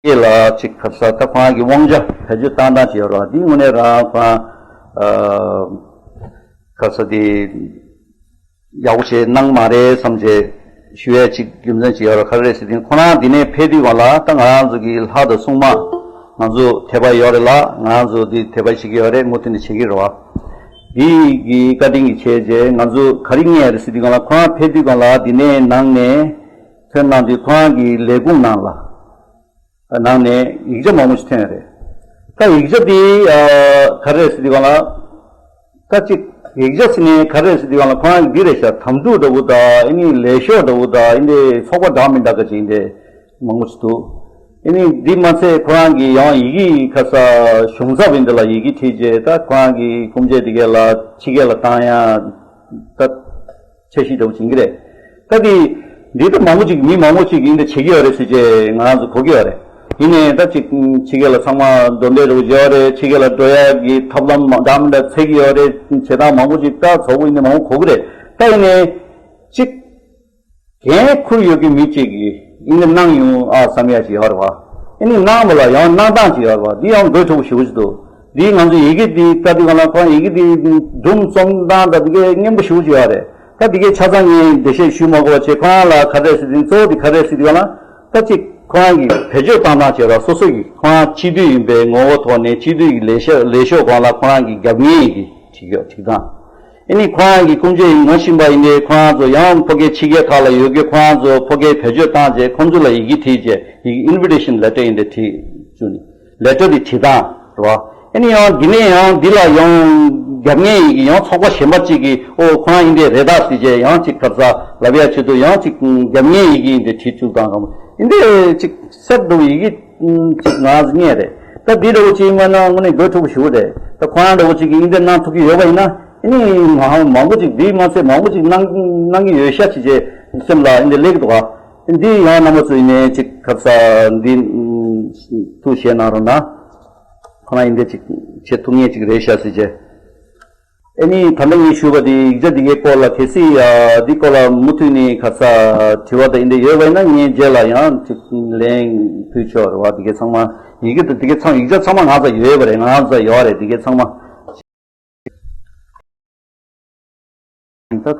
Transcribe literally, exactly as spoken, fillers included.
སྐད་ལ་ཅིག་ག་རེ་ཟེར། ད་ཁོ་རང་གི་དབང་ཆ་བེད་སྤྱོད་བཏང་སྟངས་ཅིག་ཡོད་རེད་བ། འདི་དངོས་གནས་རང་ཁོ་རང་ཨ་ག་རེ་ཟེར། འདི་ཡག་པོ་བྱས་གནང་མ་རེད་བསམ་བྱས་ཞུ་ཡས་ཅིག་རྒྱུ་མཚན་ཅིག་ཡོད་རེད། ག་རེ་རེད་ཟེར་དུས། ཁོ་རང་འདི་ནས་ཕེབས་དུས་སྒང་ལ་ད་ང་རང་ཚོ་གི་ལྷ་དང་སྲུང་མ་ང་ཚོ་དད་པ་ཡོད་རེད་ལ། ང་རང་ཚོ་འདི་དད་པ་བྱེད་ཀྱི་ཡོད་རེད། མུ་མཐུད་ནས་བྱེད་ཀྱི་རེད་བ། འདི་གི་བཀའ་དྲིན་གྱིས་བྱས་རྗེས་ང་ཚོ་ག་རེ་རྙེད་རེད་ཟེར་དུས་སྒང་ལ། ཁོ་རང་ཕེབས་དུས་སྒང་ལ་འདི་ནས་ནང་ནས་ཐོན་གནང་དུས་ཁོ་རང་གི་ལས་ཁུངས་ནང་ལ། ནང་ནས་ཡིག་ཆ་མང་པོ་ཞིག་ཐོན་ཡོད་རེད། ད་ཡིག་ཆ་དེ་ཨ་ག་རེ་རེད་ཟེར་དུས་སྒང་ལ། ད་ཅིག་ཡིག་ཆ་ཟེར་ནས་ག་རེ་རེད་ཟེར་དུས་སྒང་ལ། ཁོ་རང་གི་འདི་རེད་ཤག་དམ་ཕྲུག་འདྲ་བོ་དང་། ཨ་ནི་ལས་ཤོག་འདྲ་བོ་དང་། ཨ་ནི་ཚོགས་པ་འདྲ་མི་འདྲ་ག་ཅིག་འདི་མང་པོ་ཞིག་འདུག་ཨ་ནི་འདི་མ་ཚད་ཁོ་རང་གི་ཡང་ཡི་གེ་ག་རེ་ཟེར་གཞུང་ཚབ་ཡིན་འདི་ལ་ཡི་གེ་བྲིས་རྗེས། ད་ཁོ་རང་གི་སྐུ་མཆེད་དེ་ག་ལ་ཕྱི་རྒྱལ་ལ་བཏང་ཡ། ད་འཆར་གཞི་འདྲ་བོ་བྱེད་ཀྱི་རེད། ད་དེ་འདི་ད་མང་པོ་ཅིག་མི་མང་པོ་ཅིག་གིས་འདི་བྱེད་ཀྱི་ཡོད་རེད་ཟེར་བྱས་ང་རང་ཚོ་གོ་གི་ཡོད་རེད། ཡིན་ནའི་ད་ཅིག་ཕྱི་རྒྱལ་ལ་ཚང་མ་གདོན་འདྲེ་འདྲ་བོ་ཡོད་རེད། ཕྱི་རྒྱལ་ལ་འགྲོ་ཡ་གི་ཐབས་ལམ་འདྲ་མི་འདྲ་འཚོལ་གྱི་ཡོད་རེད། བྱེད་སྟངས་མང་པོ་ཅིག་ད་ཚོགས་པ་ཡིན་ནའི་མང་པོ་གོ་གི་རེད། ད་ཡིན་ནའི་ཅིག་འགན་འཁུར་ཡོད་ཀྱི་མི་གཅིག་གིས་ཨིན་གནང་ཡོང་ཨ་བསམ་ཡ་ཞིག་ཡོད་རེད་བ། ཨ་ནི་གནང་བ་ལ་ཡང་གནང་སྟངས་ཅིག་ཡོད་རེད་བ། འདི་ཡང་དགོས་ཐུག་པ་ཞེ་པོ་ཅིག་འདུག་འདི་ང་ཚོ་ཡི་གེ་འདི་ལྟ་དུས་སྒང་ལ། ཁོ་རང་ཡི་གེ་འདི་སྒྲུང་རྩོམ་སྟངས་དང་འདི་གའི་སྙན་པོ་ཞེ་པོ་ཅིག་ཡོད་རེད། ད་འདི་གའི་ཆ་ཚང་ངས་འགྲེལ་བཤད་ཞུ་མ་དགོས་པ་བྱས། ཁོ་རང་ལ་ག་རེ་ཟེར་དུས། གཙོ་བོ་འདི་ག་རེ་ཟེར་དུས་སྒང་ལ། ད་ཅིག་ཁོ་རང་གི་བེད་སྤྱོད་བཏང་སྟངས་བྱས་ར། སོ་སོ་གི་ཁོ་རང་སྤྱི་འཐུས་ཡིན་པའི་ངོ་བོ་ཐོག་ནས་སྤྱི་འཐུས་ཀྱི་ལས་ཤོག་ལས་ཤོག་སྒང་ལ་ཁོ་རང་གི་རྒྱབ་གཉེར་ཡི་གེ་བྲིས་ཡོད། བྲིས་སྟངས། ཨ་ནི་ཁོ་རང་གི་སྐུ་མཆེད་ཡིན་ན་ཤིང་པ་ཡིན་ཏེ། ཁོ་རང་ཚོ་ཡང་ཕོ་སྐད་ཕྱི་རྒྱལ་ཁག་ལ་ཡོད་དགོས། ཁོ་རང་ཚོ་ཕོ་སྐད་བེད་སྤྱོད་བཏང་རྗེས་ཁོང་ཚོ་ལ་ཡི་གེ་བྲིས་རྗེས། ཡི་གེ་ཨིན་བི་ཊེ་ཤན་ལེ་ཊར་ཡིན་ཏེ་བྲིས་བཅུག་ནས་ལེ་ཊར་དེ་བྲིས་སྟངས་རེད་བ། ཨ་ནི་ཡང་འདི་ནས་ཡང་འདི་ལ་ཡང་རྒྱབ་གཉེར་ཡི་གེ་ཡང་ཚོགས་པ་གཞན་པ་གཅིག་གིས་ཨོ་ཁོ་རང་ཡིན་ཏེ་རེད་ད་ཟེར་རྗེས་ཡང་ཅིག་ག་རེ་ཟེར་ལབ་ཡ་ཆེད་དུ་ཡང་ཅིག་རྒྱབ་གཉེར་ཡི་གེ་ཡིན་ཏེ་བྲིས་བཅུག་སྟངས་གང་ཡིན་ཏེ་ཅིག་གསར་དུ་ཡི་གེ་ཅིག་ང་རང་ཚོ་རྙེད་རེད། ད་འདི་འདྲ་བོ་ཅིག་ཡིན་པ་ན་དངོས་གནས་དགོས་ཐུག་པ་ཞེ་པོ་རེད། ད་ཁོ་རང་འདྲ་བོ་ཅིག་གིས་ཨིན་ཏེ་གནང་ཐུབ་ཀྱི་ཡོད་པ་ཡིན་ན། ཨ་ནི་མང་མང་པོ་ཅིག་འདི་མ་ཚད་མང་པོ་ཅིག་གནང་གནང་གི་ཡོད་ཤག་ཅེས་བྱས་སེམས་ལ་ཨིན་ཏེ་སླེབས་འདུག་ག་འདི་ཡང་རྣམ་པ་ཚོ་ཡིན་ནའི་ཅིག་ག་རེ་ཟེར་འདི་ཐུགས་བཞེས་གནང་རོགས་གནང་། ཁོ་རང་ཨིན་ཏེ་ཅིག་བྱེད་ཐུབ་ངེས་ཅིག་རེད་ཤག་ཟེར་བྱས། ཨ་ནི་ད་ལྟ་ངས་ཞུས་པ་དེ་ཡིག་ཆ་འདི་གའི་སྐོར་ལ་གལ་སྲིད་ཡ་འདི་སྐོར་ལ་མུ་མཐུད་ནས་ག་རེ་ཟེར་དྲི་བ་དང་ཨིན་ཏེ་ཡོད་པ་ཡིན་ན་ངས་རྗེས་ལ་ཡང་ཅིག་ལན་ཕུལ་ཆོག་རེད་བ། འདི་གའི་ཚང་མ་ཡི་གེ་དང་འདི་གའི་ཚང་ཡིག་ཆ་ཚང་མ་ང་ཚོ་ཡོད་པ་རེད། ང་ཚོ་ཡོད་རེད། འདི་གའི་ཚང་མ། ད་